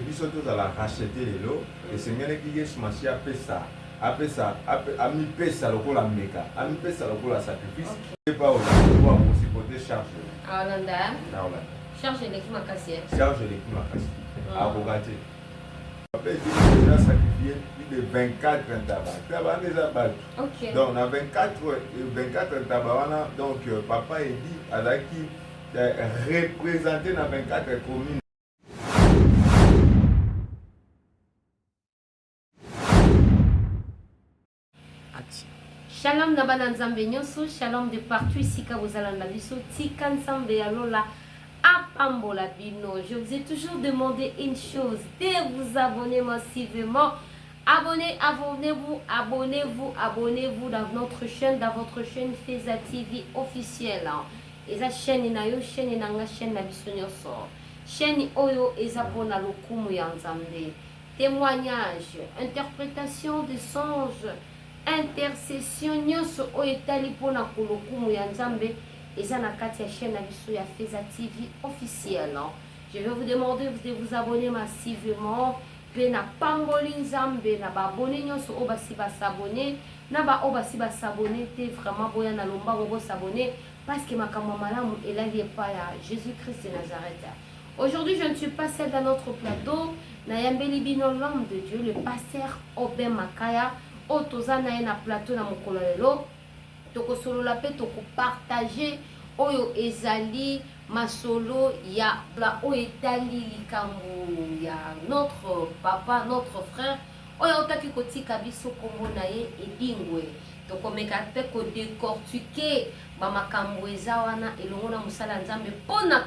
biso tozala racheter lelo, esengelaki Yesu Masiya apesa, apesa, amipesa lokola mbeka, amipesa lokola sacrifice. Epa olanda po ako supporter charge wana. Aolanda? Aolanda. Charge eleki makasi eh? Charge eleki makasi. Akoka te. Papa Eddy dejà sacrifier plus de 24 ntaba. Ntaba wana eza batu. Okay. Donc na 24 ntaba wana donc Papa Eddy azalaki représenter na 24 communes. Shalom na bana Nzambe nyonso, shalom de partout esika bozala na biso, tika Nzambe ya lola apambola bino. Je vous ai toujours demandé une chose, de vous abonner massivement. Abonnez, abonnez-vous, abonnez-vous, abonnez-vous dans notre chaîne, dans votre chaîne Feza TV officielle. Eza chaîne na yo, chaîne na nga, chaîne na biso nyonso. Chaîne oyo eza pona lokumu ya Nzambe. Temoignage, interpretation de songe, intercession nyonso oyo etali pona kolokumu ya Nzambe eza na kati ya chaîne na biso ya Feza TV officielle. Je vais vous demander de vous abonner massivement pe na pamboli Nzambe na ba abonnes nyonso oyo basi ba s'abonner na ba oyo basi ba s'abonner te, vraiment boya na lombango bo s'abonner parce que makambo ya malamu elali epa ya Jesus-Christ de Nazareth. Aujourd'hui, je ne suis pas seule dans notre plateau. Nayambeli bino l'homme de Dieu, le pasteur Aubin Makaya. Oyo toza na ye na plateau na mokolo ya lelo. Tokosolola pe tokopartage oyo ezali masolo ya oyo etali likambo ya notre papa, notre frère oyo autaki kotika biso, kombo na ye Edingwe. Tokomeka pe kodecortiquer ba makambo eza wana elongo na mosala ya Nzambe pona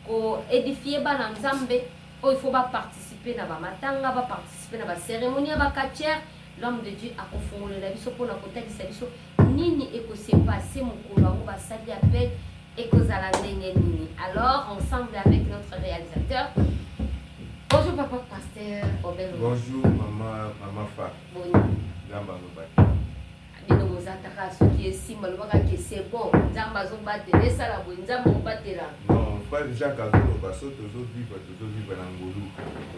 ko edifier bana Nzambe oyo il faut ba participer na ba matanga, ba participer na ba ceremonie ya ba catcheurs. L'homme de Dieu akofungolela biso pona kotalisa biso nini eko se passer mokolo yango basali appel ekozala ndenge nini. Alors ensemble avec notre réalisateur. Bonjour papa pasteur Obel. Bonjour maman, maman Fa. Boni. Nzambe azobatela. Bino bozataka soki esimba lobaka ke c'est bon, Nzambe azobatela, esala boye Nzambe akobatela. Non, frère Jacques azoloba so tozovivre, tozovivre na ngolu.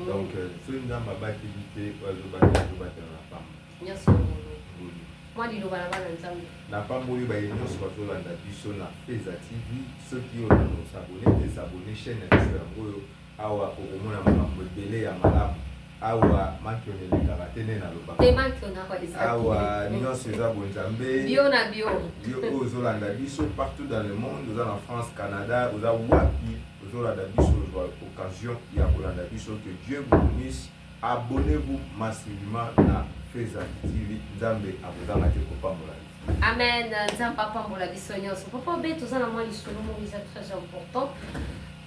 Donc soki Nzambe abateli te, oyo azobatela azobatela na pamba. Nyonso ngolu. Ngolu. Mwa liloba na bana Nzambe. Napamboli baye nyonso bazolanda biso na Feza TV. Soki yo nanu osabone te, s'abonner chaîne na biso yango oyo. Awa okomona makambo ebele ya malamu. Awa mankiona elekaka te nde nalobaka. Te mankiona awa eza te. Awa nyonso eza bonzambe. Bio na bio. Yo oyo ozolanda biso partout dans le monde, oza na France, Canada, oza wapi, ozolanda biso, ozwa occasion ya kolanda biso. Que Dieu vous bénisse. Abonnez-vous massivement na Feza TV. Nzambe akozanga te kopambola yo. Amen. Nzambe apambola biso nyonso. Papa Obe, toza na mwa lisolo moko eza très important.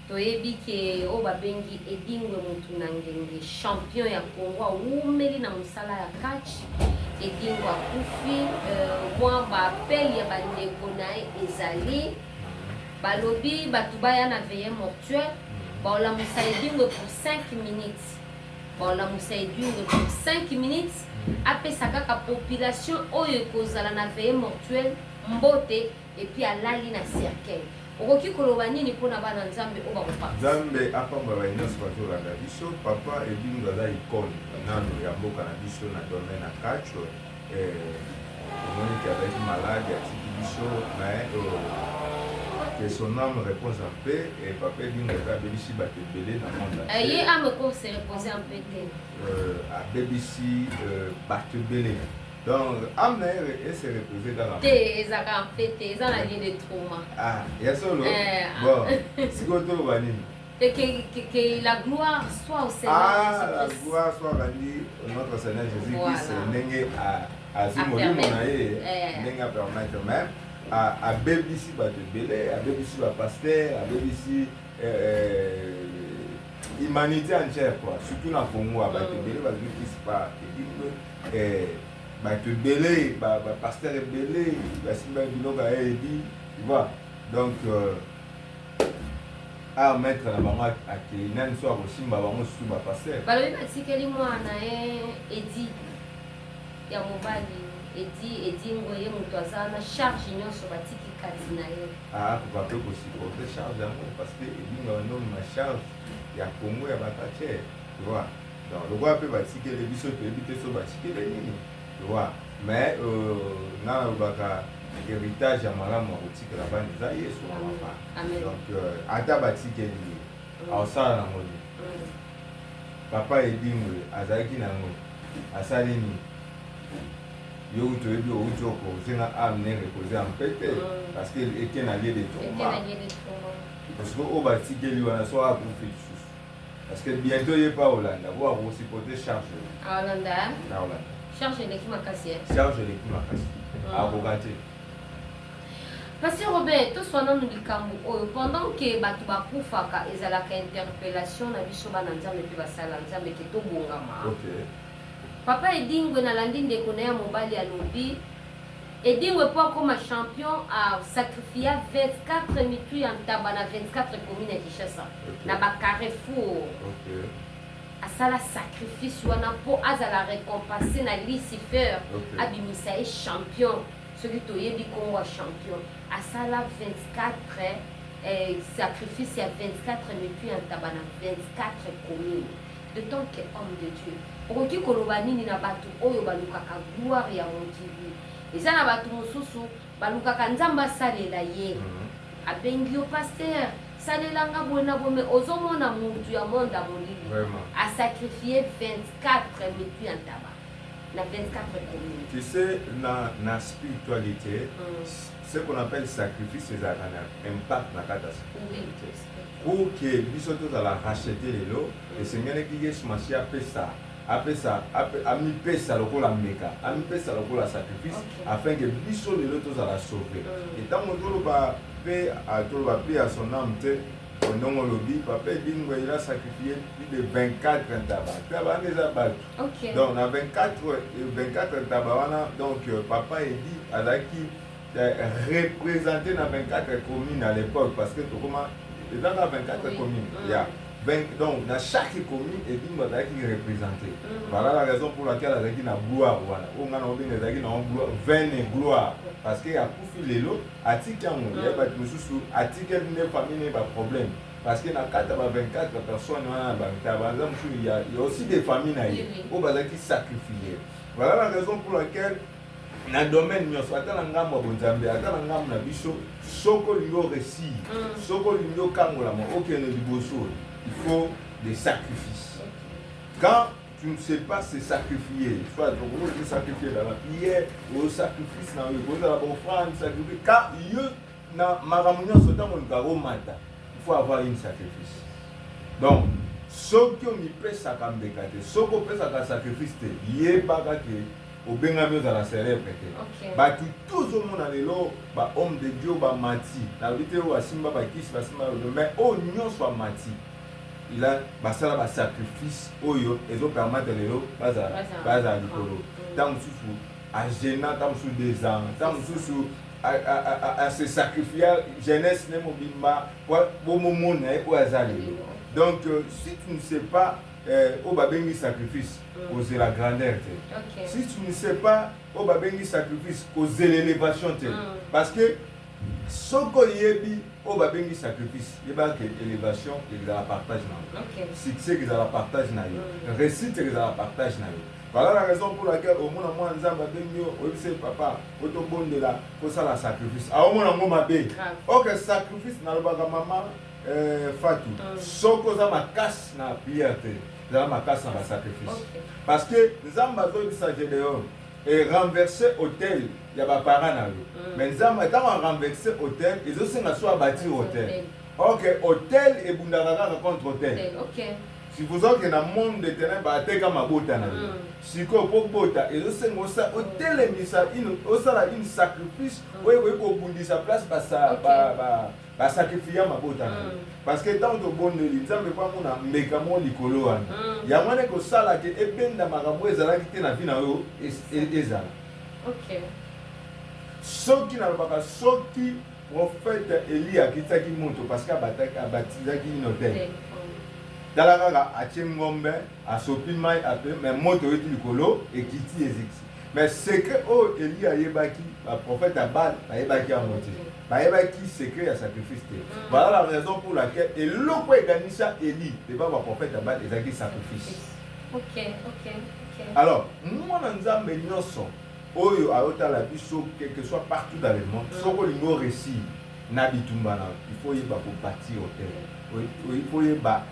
Toyebi ke oyo babengi Edingwe mutu na ngenge, champion ya Congo, awumeli na mosala ya catch. Edingwe akufi, mwa ba appel ya ba ndeko na ye ezali, balobi batu baya na veillée mortuaire, baolamusa Edingwe pour 5 minutes, baolamusa Edingwe pour 5 minutes, apesa kaka population oyo ekozala na veillée mortuaire mbote. Et puis alali na cercueil. Okoki koloba nini pona bana Nzambe oyo bako participer? Nzambe apambola baye nionso bazolanda biso. Papa Edingwe aza icone nanu ya mboka na biso na domaine ya catch. Omoni ke azalaki malade atiki biso mais que son ame repose en paix. Et papa Edingwe aza abebisi bato ebele na monde entier. Ye ame ko se reposer en paix te. Abebisi bato ebele. Donc, âme na ye e se reposer kaka. Te, ezalaka en fait te, eza na lieu de trauma. Ah, ya solo? Bon, sikoyo toloba nini? Que, que, que la gloire soit au Seigneur Ah, la Jésus-Christ. gloire soit rendue au notre Seigneur Jésus-Christ. Voilà. Ndenge azwi A molimo permettre. na ye, ndenge a permettre même abebisi bato ebele, abebisi ba pasteur, abebisi humanité entière quoi, surtout na Congo, bato ebele bazwi kisi pa Edingwe. Bato ebele, ba pasteur ebele basimba biloko ya Edi, tu vois. Donc ah, maître na bango akei nani so akosimba bango susu ba pasteur. Balobi batikeli mwana ye Edi ya mobali, Edi Edingwe, ye moto aza na charge nyonso batiki. Kati na ye. Akoka mpe kosupporter charge yango, parce que Edingwe bandomema charge ya Congo ya bacatcheurs, tu vois. Donc lokola mpe batikele biso, toyebi te so batikele nini, tu vois. Mais nga nalobaka, héritage ya malamu ya kotikela bana eza Yesu na papa. Donc ata batikeli ye, aosala nango nini? Papa Edingwe azalaki nango, asali nini? Yo kutu oyebi, outi okozenga âme ne repose en paix te, parce que eke na lieu de tourment. Parce que oyo batikeli wana, so akufi lisusu, parce que bientôt ye pa olanda po akosupporter charge. Aolanda. Na olanda. Charge eleki makasi. Charge eleki makasi, akoka te. Pasteur Robert, toswa nanu likambo oyo. Pendant ke bato bakufaka, ezalaka interpellation na biso bana Nzambe mpe basala Nzambe ke tobongama. Papa Edingwe, nalandi ndeko na ye ya mobali alobi Edingwe mpo akoma champion asacrifier 24 mitu ya ntaba na 24 commune ya Kinshasa, na bacarrefour. Asala sacrifice wana mpo azala récompensé na Lucifer, abimisa ye champion. Soki toyebi nkombo ya champion, asala 24 sacrifice ya 24 mitu ya ntaba na 24 commune. De tant que homme de Dieu, okoki koloba nini na bato oyo balukaka gloire ya mokili? Eza na bato mosusu balukaka Nzambe asalela ye. Abengi yo: "Pasteur, salelanga boye na boye." Mais ozomona mutu ya monde ya molili asacrifier 24 mitu ya ntaba na 24 commune. Tu sais, na spiritualité, ce qu'on appelle sacrifice ezalaka na impact na kati ya spiritualité. Pour que biso tozala racheté lelo, esengelaki Yesu Masiya apesa, amipesa lokola mbeka, amipesa lokola sacrifice, afin que biso lelo tozala sauvé. Ntango toloba mpe toloba mpe ya son âme te, ndongo olobi papa Edingwe, il a sacrifié plus de 24 ntaba. Ntaba wana eza bato. Donc na 24 ntaba wana, donc papa Edi azalaki représenté na 24 communes à l'époque, parce que tokoma eza na 24 communes. Ya 20, donc na chaque commune Edingwe azalaki représenté. Voilà la raison pour laquelle azalaki na gloire wana oyo ngai na obenga ezalaki na gloire, vaine gloire, parce que akufi lelo, atiki yango. Ya bato mosusu atikeli nde famille ne baproblème, parce que na kati ya ba 24 personnes wana na bantaba baza mosusu, ya aussi des familles na ye oyo bazalaki sacrifié. Voilà la raison pour laquelle na domaine nyonso, ata na ngambo ya bonzambe, ata na ngambo na biso, soki olingi oréussir, soki olingi okangolama, okende liboso, il faut des sacrifices. Quand tu ne sais pas se sacrifier, soit okoki se sacrifier dans la prière, o sacrifice na yo ekozala baoffrande, sacrifice quand yo na makambo nyonso. Ntango olingaka omata, il faut avoir une sacrifice. Donc soki omipesaka mbeka te, soki opesaka sacrifice te, yebaka ke obengami ozala célèbre te. Bato tozomona lelo, bahomme de Dieu bamati, nalobi te oyo basimba bakisi, basimba, mais oyo nyonso amati, ila basala basacrifice oyo ezopermettre lelo bazala likolo. Ntango mosusu ajeûner, ntango mosusu 2 ans, ntango mosusu ase sacrifier jeunesse ne mobimba bomomona ye oyo aza lelo. Donc si tu ne sais pas oyo babengi sacrifice, kozela grandeur te. Si tu ne sais pas oyo babengi sacrifice, kozela élévation te. Parce que soki oyebi oyo babengi sacrifice, yebaka ke élévation ezala partage na yo, succès ezala partage na yo, réussite ezala partage na yo. Voilà la raison pour laquelle omona mwana Nzambe abengi yo, oyebisi ye: "Papa, po tobondela, kosala sacrifice." Aomona yango mabe. Ok, sacrifice, nalobaka mama Fatu, soki oza makasi na prière te, ezala makasi na basacrifice, parce que Nzambe azoyebisa Gédéon e renverser autel ya baparent na yo. Mais Nzambe, ntango arenverse autel, ezosenga so abâtir autel. Ok, autel ebundaka kaka contre autel. Supposons que na monde de ténèbres bateka mabota na yo. Sikoyo mpo bota, ezosenga otelemisa, osala une sacrifice oyo ekoki kobundisa place basacrifier mabota na yo. Parce que ntango tobondeli Nzambe, po amona mbeka moko likolo wana, yango wana ekosala ke ebenda makambo ezalaki te na vie na yo ezala. Soki nalobaka, soki prophète Eli akitisaki moto parce que abatizaki une autel, tala kaka, atie ngombe, asopi mai ape, mais moto oyeti likolo, ekiti, ezikisi. Mais secret oyo Eli ayebaki, baprophète ya Baal bayebaki yango te. Bayebaki secret ya sacrifice te. Voilà la raison pour laquelle eloko eganisa Eli devant baprophète ya Baal ezalaki sacrifice. Alors, mwana Nzambe nyonso oyo ayotala biso, quel que soit partout dans le monde, soki olingi oréussir na bitumba na, il faut oyeba kobâtir autel, il faut oyeba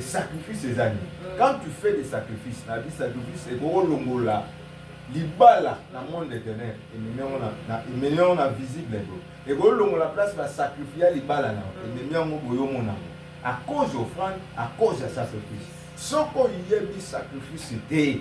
sacrifice eza nini. Quand tu fais des sacrifices na bi sacrifice, ekokolongola libala na monde des ténèbres, ememi yango na visible. Bo ekolongola place basacrifia libala na, ememi yango boye, omona yango à cause offrande, à cause ya sacrifice. Soki oyebi sacrifice te,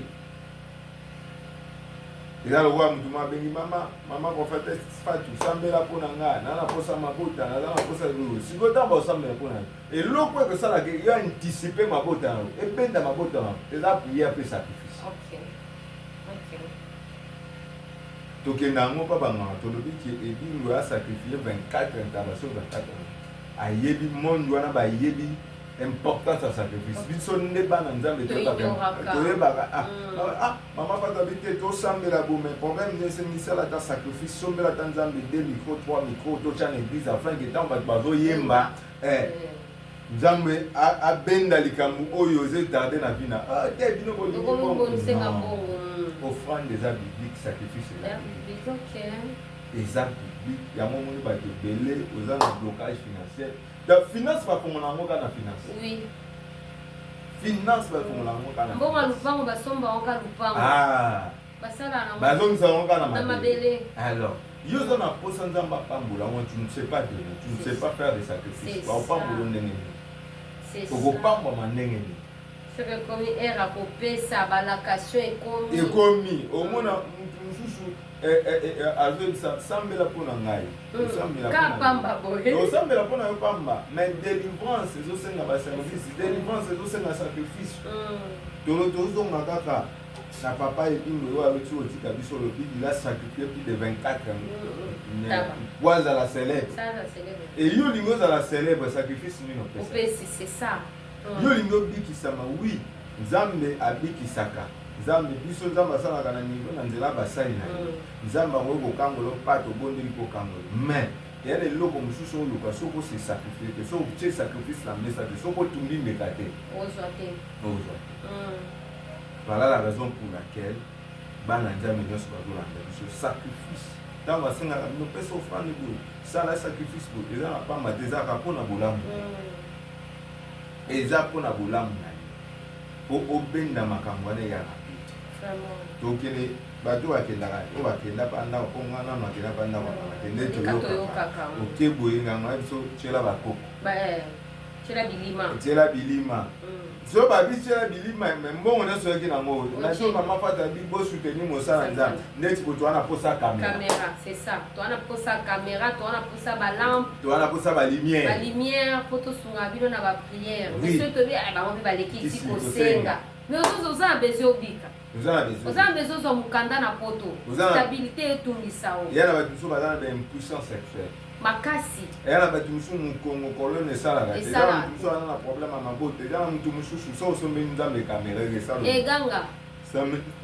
eza lokola motu mo abengi mama, mama prophétesse Fatu, sambela mpo na ngai, naza na posa mabota, naza na posa. Sikoyo ntango baosambela mpo na yo, eloko ekosalaka yo anticipe mabota na yo, ebenda mabota na yo, eza prière mpe sacrifice. Tokenda yango mpa banganga, tolobi ke Edingo asacrifie 24 ntaba, so 24 ayebi monde wana, bayebi importance ya sacrifice. Biso nde bana Nzambe toyebaka. Ah, mama Fatu abi te, tosambela bo, mais problème nde esengi sala ata sacrifice, sombela ata Nzambe 2 micro, 3 micro, totya na église afin ke ntango bato bazoyemba, Nzambe abenda likambo oyo eza etarde na vie na te. Bino bolingi offrande eza biblique, sacrifice eza biblique. Yango omoni bato ebele oza na blocage financier. Donc finance, bafongola yango kaka na finance. Finance, bafongola yango kaka na mbongo ya lupango, basomba yango kaka lupango. Basala bazongisa yango kaka na mabele. Alors yo oza na posa Nzambe apambola yango, tu ne sais pas donner, tu ne sais pas faire des sacrifices, baopambola ndenge nini? Okopambwama ndenge nini? Soki ekomi heure akopesa balakation, ekomi. Ekomi, omona mutu mosusu azoyebisa, sambela mpo na ngai. Pamba boye. Osambela mpo na yo pamba, mais délivrance ezosenga baservice, délivrance ezosenga sacrifice. Tozonga kaka na papa Edingo oyo awuti kotika biso. Olobi il a sacrifié plus de 24 po azala célèbre. E yo olingi ozala célèbre, sacrifice nini opesa? Yo olingi obikisama, oui, Nzambe abikisaka. Nzambe biso, Nzambe asalaka na niveau na nzela basali na ye. Nzambe akoki kokangola mpate, obondeli kokangola, mais eya na eloko mosusu oluka. Soki ose sacrifie te, soki otie sacrifice na mesa te, soki otumbi mbeka te, ozwa te. Ozwa te. Voilà la raison pour laquelle bana Nzambe nyonso bazolanda biso, sacrifice, ntango asengaka bino pesa offrande boye, sala sacrifice boye, eza na pamba te, ezalaka mpona bolamu, eza mpona bolamu na yo, po obenda makambo wana eya rapide. Tokende bato bakendaka, oyo bakenda mpa ndako, mpo nga nano akenda mpa ndako, bakende, toyokaka oke boye, nganga biso tiela bakoko. Tiela bilima. Tiela bilima. So babi tiela bilima, mais mbongo nyonso oyaki nango na so. Mama Fata bi bosoutenir mosala Nzambe ndeti bo towana posa caméra. Caméra, c'est ça, towana posa caméra, towana posa balampe. Towana posa balumière. Balumière po tosunga bino na baprière. Mais soki tobi bango mpe baleki ti kosenga, mais ozozo oza na besoin obika. Oza na besoin. Oza na besoin ozwa mokanda na poto, stabilité etungisa o. Ya na bato mosusu baza na baimpuissance sexuelle. Makasi. Eya na bato mosusu mokongo, colonne esalaka te. Eza na motu mosusu aza na problème ya mabota. Eza na motu mosusu, so osombeli Nzambe caméra, esala. Eganga.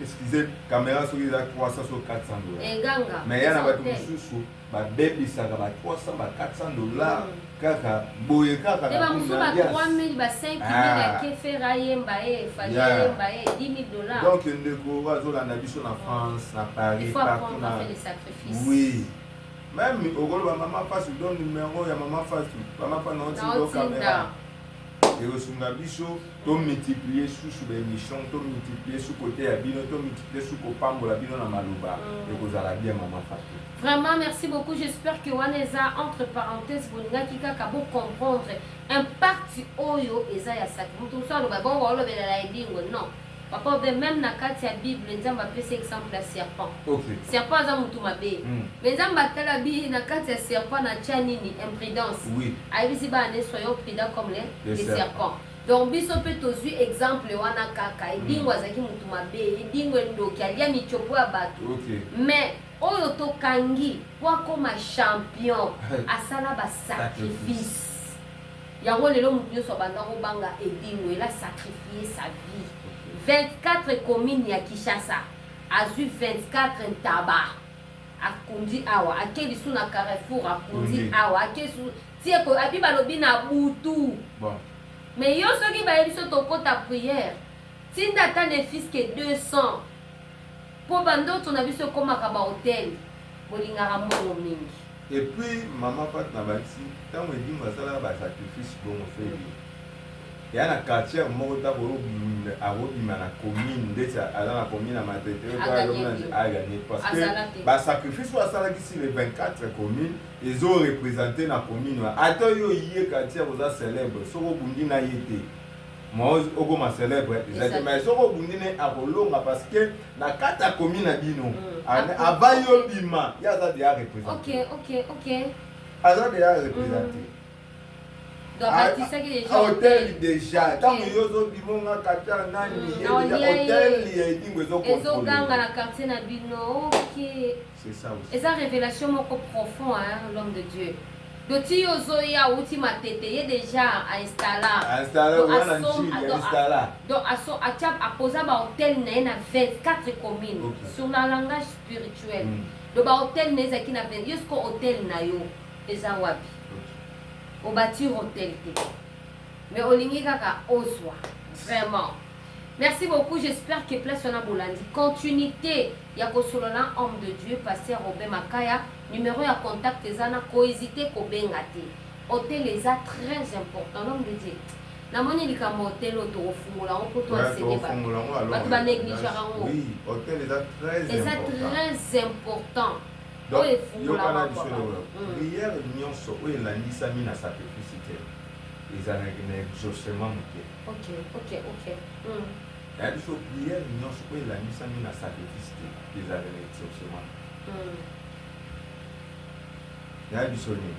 Excuse, caméra soki eza 300, so 400 dollars. Eganga. Mais ya na bato mosusu babebisaka ba 300, ba 400 dollars kaka boye kaka. Te, bamosusu ba 3000, ba 5000 ya kefere ayemba ye, Fally ayemba ye, 10 000 dollars. Donc ndeko oyo azolanda biso na France, na Paris, partout na, oui, même okoloba mama Fasu, don numéro ya mama Fasu, mama Fasu naotindo caméra, ekosunga biso tomultiplie susu baémission, tomultiplie su kote ya bino, tomultiplie su kopambola bino na maloba, ekozala bien, mama Fatu. Vraiment, merci beaucoup. J'espère que wana eza entre parenthèse, bolingaki kaka bocomprendre impact oyo eza ya saki. Moto mosusu aloba bongo, olobela na Edingo. Non, papa obe, même na kati ya Bible, Nzambe apesi exemple ya serpent. Serpent aza motu mabe, mais Nzambe atala bi na kati ya serpent na tia nini? Imprudence. Ayebisi bana ne: soyons prudents comme les serpents. Donc biso mpe tozwi exemple wana kaka. Edingo azalaki motu mabe, Edingo endoki, alia mitiopo ya bato, mais oyo tokangi po akóma champion, asala basacrifice. Yango lelo motu nyonso abanda kobanga Edingo. Il a sacrifié sa vie. 24 commune ya Kinshasa, azwi 24 ntaba. Akundi awa, ake lisusu na Carrefour, akundi awa, ake lisusu ti eko abi balobi na butu. Bon. Mais yo soki bayebi biso tokota prière, tinda ata ne fils que 200 po ba ndoto na biso ekomaka ba hotel, bolingaka mbongo mingi. Et puis maman Fatou na bakisi tango Edingwe asalaka ba sacrifice bongo Feli eya na quartier moko ta akobima na commune ndeti aza na commune ya Matete a gagner parce que ba sacrifice oyo asalaki sur les 24 communes ezo représenter na commune wana ata yo ye quartier oza célèbre soki obundi na ye te moi okoma célèbre eza te mais soki obundi ne akolonga parce que na kati ya commune na bino ava yo bima ye aza deja représente. Aza deja représente. Donc abatisaki deja hotel deja ntango yo ozobima onga quartier nani ye deja hotel ya Edingwe ezoganga na quartier na bino. Ok, c'est ça aussi. Eza révélation moko profond, hein, l'homme de Dieu. Donc ti yo ozoya outi Matete, ye déjà ainstalla. Installa wana Njili installa. Donc aso atia aposa ba hôtel na ye na 24 communes sur la langage spirituel. Donc ba hôtel na ye ezalaki na 20. Yo siko hôtel na yo eza wapi? Obâtir hôtel te, mais olingi kaka ozwa. Vraiment, merci beaucoup. J'espère que place wana bolandi continuité ya kosolola homme de Dieu, pasteur Robin Makaya. Numéro ya contact eza na, kohésite kobenga te. Hôtel eza très important, l'homme de Dieu. Namoni likambo hôtel oyo tokofungola yango mpo to enseigner bato. Bato banégligeaka yango. Oui, hôtel eza très eza important. Très important. Donc oyo efungolama. Yokana biso lelo, prière nyonso oyo elandisami na sacrifice te ezalaki na exaucement moke. Ya biso prière nyonso oyo elandisami na sacrifice te ezalaka na exaucement. Ya biso nini?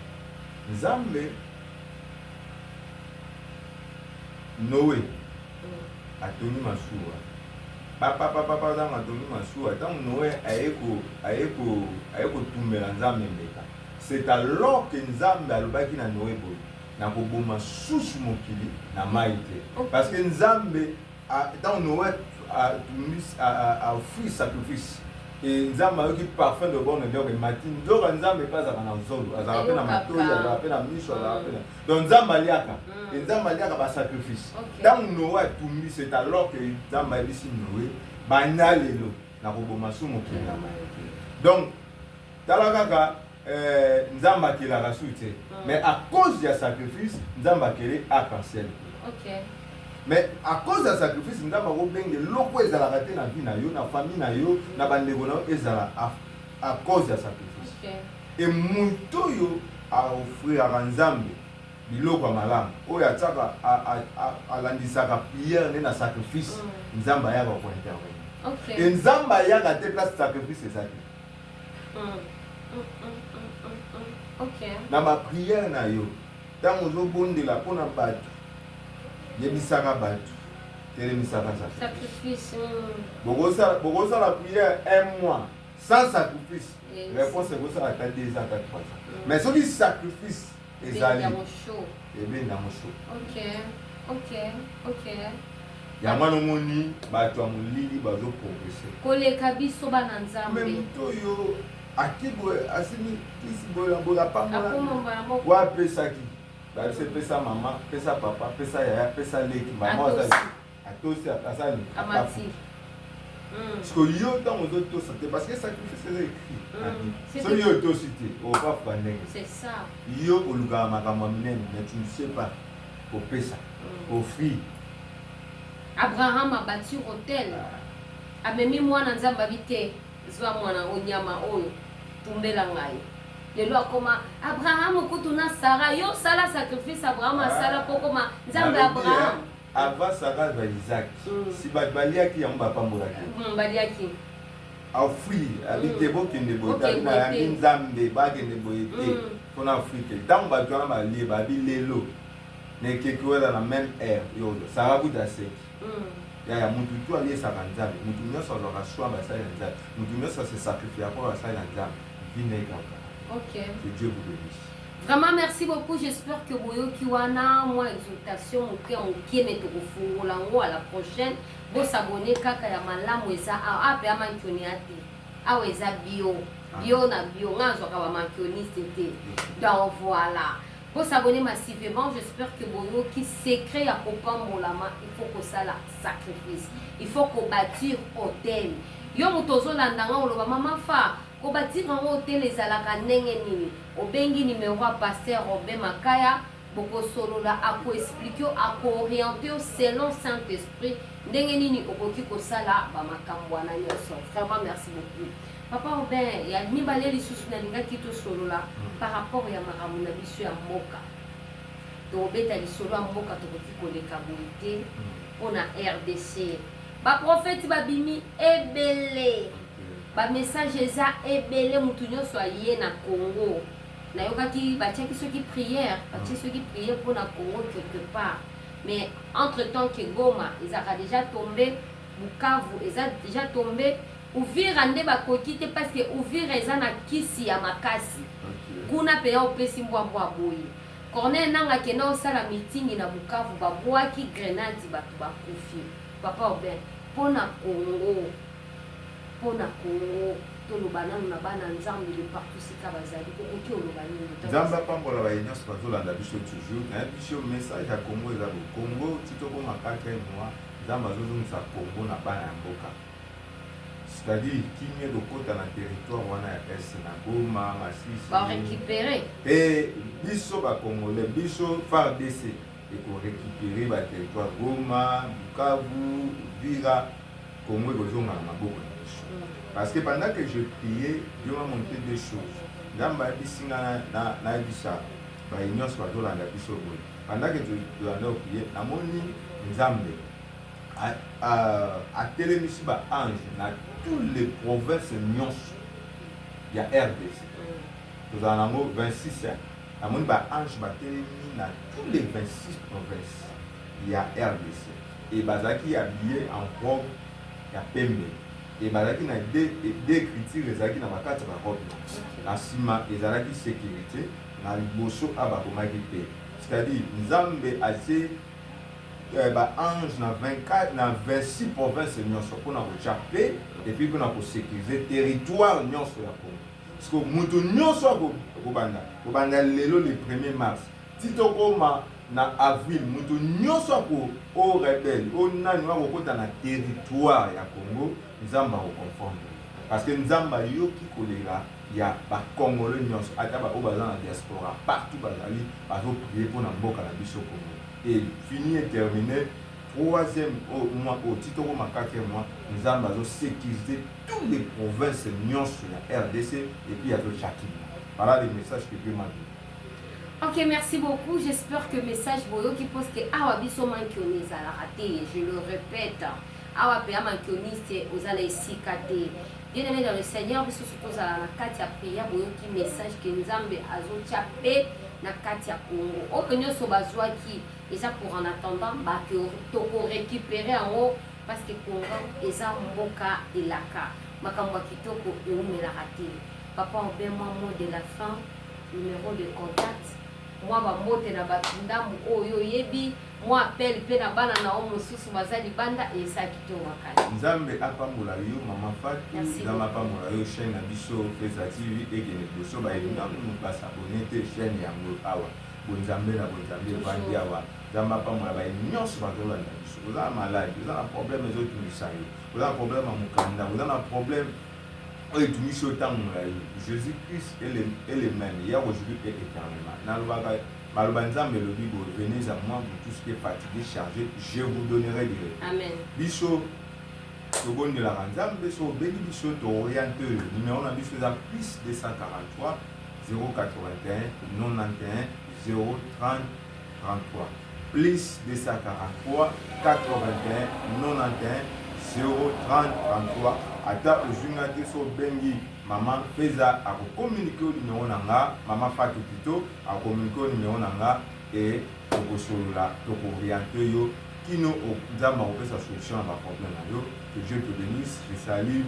Nzambe, Noé atongi masuwa, papapapapa. Ntango atongi masuwa, ntango Noé aye kotumbela Nzambe mbeka, c'est alors que Nzambe alobaki na Noé boye: nakoboma susu mokili na mai te. Parce que Nzambe, ntango Noé aoffrir sacrifice e, Nzambe ayoki parfum de bonne odeur emati. Nzoka Nzambe mpe azalaka na zolo, azalaka mpe na matoi, azalaka mpe na miso, azalaka mpe na, donc Nzambe aliaka e, Nzambe aliaka basacrifice. Ntango Noé atumbi, c'est alors que Nzambe ayebisi Noé: banda lelo nakoboma su mokili na mai. Donc tala kaka, Nzambe akelaka su te, mais à cause ya sacrifice Nzambe akele arc-en-ciel. Mais à cause ya sacrifice, Nzambe akobenga eloko ezalaka te na vie na yo, na famille na yo, na bandeko na yo, ezala à cause ya sacrifice. E moto oyo aoffriraka Nzambe biloko ya malamu, oyo atiaka, alandisaka prière nde na sacrifice, Nzambe ayaka kointervenir. E Nzambe ayaka te place sacrifice eza te. Na baprière na yo, ntango ozobondela mpona bato, yebisaka bato, telemisaka sacrifice. Bokosala prière un mois sans sacrifice, réponse ekosala ata 2 ans, ata 3 ans. Mais soki sacrifice ezali, ebendango chaud. Yango wana omoni bato ya molili bazoprogresse koleka biso bana Nzambe. Mais moto oyo ake boye, asimi kisi boye na boye, apambola wa apesaki babisi: pesa mama, pesa papa, pesa yaya, pesa leki. Mama azali atosi, asali. Parce que yo ntango ozotosa te, parce que sacrifice eza écrit, soki yo otosi te, okafuka ndenge yo olukaka makambo ya minene, mais tu ne sais pas kopesa, offrir. Abraham abâtir autel, amemi mwana. Nzambe abi te: zwa mwana, onyama oyo tumbela ngai. Lelo akoma Abraham kutu na Sara. Yo sala sacrifice Abraham asala mpo koma Nzambe Abraham. Avant Sara azwa Isaac, si bato baliaki yango, bapambolaki. Baliaki. Offrir abi te: bokende boye te. Abi nayambi Nzambe, bakende boye te mpona offrir te. Ntango bato wana balie, babi lelo na ekeki oyo eza na même heure yo Sara kuta aseki. Yaya, mutu tu aliesaka Nzambe, mutu nyonso azwaka soin basali na Nzambe, mutu nyonso ase sacrifier mpo basali na Nzambe, vie na ekaka. Que Dieu vous bénisse. Vraiment, merci beaucoup. J'espère que boyoki wana mwa exhortation moke moke, me tokofungola yango à la prochaine. Bosabone kaka ya malamu eza awa. Ape amankioni ya te, awa eza bio. Bio na bio, nga nazwaka ba mankioniste te. Donc voilà. Bo s'abonner massivement, j'espère que boyoki secret ya kopambolama, il faut kosala sacrifice. Il faut ko bâtir autel. Yo moto ozolanda nga oloba mama fa, ko bâtir yango autel ezalaka ndenge nini? Obengi numero ya pasteur Robin Makaya, bokosolola, ako expliquer yo, ako orienter yo selon Saint Esprit ndenge nini okoki kosala ba makambo wana nyonso. Vraiment merci beaucoup. Papa Robin, ya mibale lisusu nalingaki tosolola par rapport ya makambo na biso ya mboka. Tokobeta lisolo ya mboka, tokoki koleka boye te mpo na RDC. Ba prophètes babimi ebele, ba message eza ebele, mutu nyonso aye na Congo. Nayokaki batiaki soki prière, batie soki prière mpo na Congo quelque part. Mais entre temps que Goma ezalaka déjà tombé, Bukavu eza déjà tombé, Uvira nde bakoki te parce que Uvira eza na kisi ya makasi. Kuna mpenza opesi mbwa mbwa aboyi. Corneille Nangaa akenda kosala meeting na Bukavu, babwaki grenade, bato bakufi. Papa Aubin, mpo na Congo, mpo na Congo, toloba nanu na bana Nzambe de partout sika bazali, okoki oloba nini? Nzambe apambola baye nyonso bazolanda biso toujours. Nayebi biso message ya Congo eza bo Congo ti tokoma 4 mois, Nzambe azozongisa Congo na bana ya mboka. C'est-à-dire kimia ekokota na territoire wana ya Est na Goma, Masisi. Ba récupérer. Pe biso ba Congolais, biso FARDC eko récupérer ba territoire Goma, Bukavu, Uvira, Congo ekozonga na maboko na biso. Parce que pendant que je priais, Dieu m'a montré deux choses. Nzambe ayebisi nga nayebisa baye nyonso bazolanda biso boye. Pendant que tolanda prier, namoni Nzambe atelemisi ba ange na tous les provinces nyonso ya RDC. Tozala nango 26, namoni ba ange batelemi na tous les 26 provinces ya RDC et bazalaki habillé en robe ya pembe et bazalaki na deux écritures ezalaki na bakati ya ba robe na nsima ezalaki sécurité, na liboso a bakomaki mpe, c'est-à-dire Nzambe atie ba ange na 24 na 26 provinces nyonso mpona kotia paix et puis mpona kosécuriser territoire nyonso ya Congo. Parce que moto nyonso akobanda kobanda lelo le 1er mars ti tokoma na avril, moto nyonso ako o rebelle o nani oyo akokota na territoire ya Congo, Nzambe akoconfondre, parce que Nzambe ayoki kolela ya bacongolais nyonso, ata baoyo baza na diaspora, partout bazali bazoprie mpona mboka na biso Congo. Et fini et terminé, troisième mois oyo ti tokoma quatrième mois, Nzambe azosécuriser toutes les provinces nyonso ya RDC et puis azotya kimia. Voilà le message que Dieu m'a donné. Ok, merci beaucoup. J'espère que message boyoki parce que awa biso mankioni ezalaka te. Je le répète. Awa pe mankioniste ozala esika te. Bien aimé dans le Seigneur, biso surtout ozala na kati ya prière, boyoki message que Nzambe azotia pe na kati ya Congo. Oyo nyonso bazwaki eza pour en attendant ba toko récupérer yango parce que Congo eza mboka elaka. Makambo ya kitoko eumelaka te. Papa Aubin, mwa mot de la fin, numéro de contact, mwa bambote na bato ndambu oyo oyebi, mwa appel mpe na bana na yo mosusu baza libanda, eza kitoko makasi. Nzambe apambola yo, mama Fatu. Merci. Nzambe apambola yo, chaîne na biso Feza TV ekende liboso. Bayebi nanu basabone te, chaîne yango awa bonzambe na bonzambe evandi awa. Nzambe apambola baye nyonso bazolanda biso. Oza na maladi, oza na problème ezotungisa yo, oza na problème ya mokanda, oza na problème oyo etungisi yo ntango molai, Jésus Christ est le même hier, aujourd'hui et éternellement. Nalobaka maloba Nzambe elobi boye: "Venez à moi, vous tous qui êtes fatigués, chargés, je vous donnerai du repos." Amen. Biso tobondelaka Nzambe. So obengi biso, tooriente oyo numéro na biso eza plus 243 081 91 030 33, plus 243 81 91 030 33. Ata ozwi nga te, so obengi mama Feza, akokommunike o numéro na nga, mama Fatu plutôt, akokommunike o numéro na nga e tokosolola, tokooriente yo kino Nzambe akopesa solution na baproblème na yo. Que Dieu te bénisse. Je salue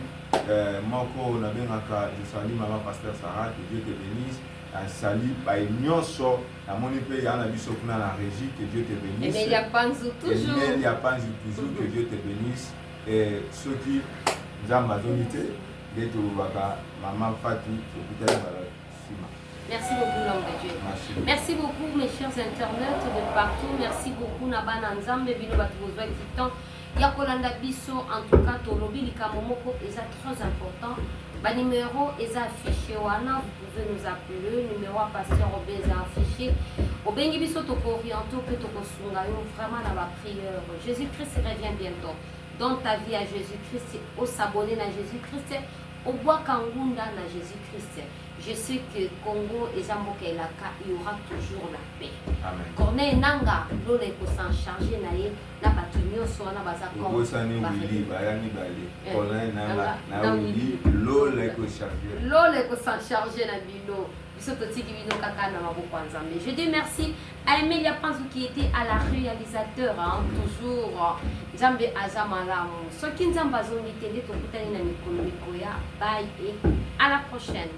moko nabengaka, je salue mama pasteur Sarah, que Dieu te bénisse. Nasali baye nyonso namoni mpe ya na biso kuna na régie, que Dieu te bénisse. Emelia Panzu toujours. Emelia Panzu toujours, que Dieu te bénisse. Et soki Nzambe azongi te. Nde tolobaka mama Fatu, tokutani mbala nsima. Merci beaucoup, l'homme de Dieu. Merci. Merci beaucoup, mes chers internautes de partout. Merci beaucoup, na bana Nzambe, bino bato bozwaki temps ya kolanda biso. En tout cas, tolobi likambo moko eza très important. Ba numéro eza affiché wana, vous pouvez nous appeler. Numéro ya pasteur Obe eza affiché. Obengi biso, toko-orienter mpe tokosunga yo vraiment na ba prière. Jésus-Christ revient bientôt. Donne ta vie à Jésus-Christ, os'abonner na Jésus-Christ, obwaka ngunda na Jésus-Christ. Je sais que Congo eza mboka elaka, il y aura toujours la paix. Amen. Corneille Nanga, lola ekosan charge na ye na bato nyonso wana baza Obosani Willy, baya mibale. Corneille Nanga na Willy, lola ekocharge. Lola ekosan charge na bino. Biso totiki bino kaka na maboko ya Nzambe. Je dis merci à Emilia Panzu qui était à la réalisateur, hein, toujours. Nzambe aza malamu. Soki Nzambe azongi te, nde tokutani na mikolo mikoya. Bye et à la prochaine.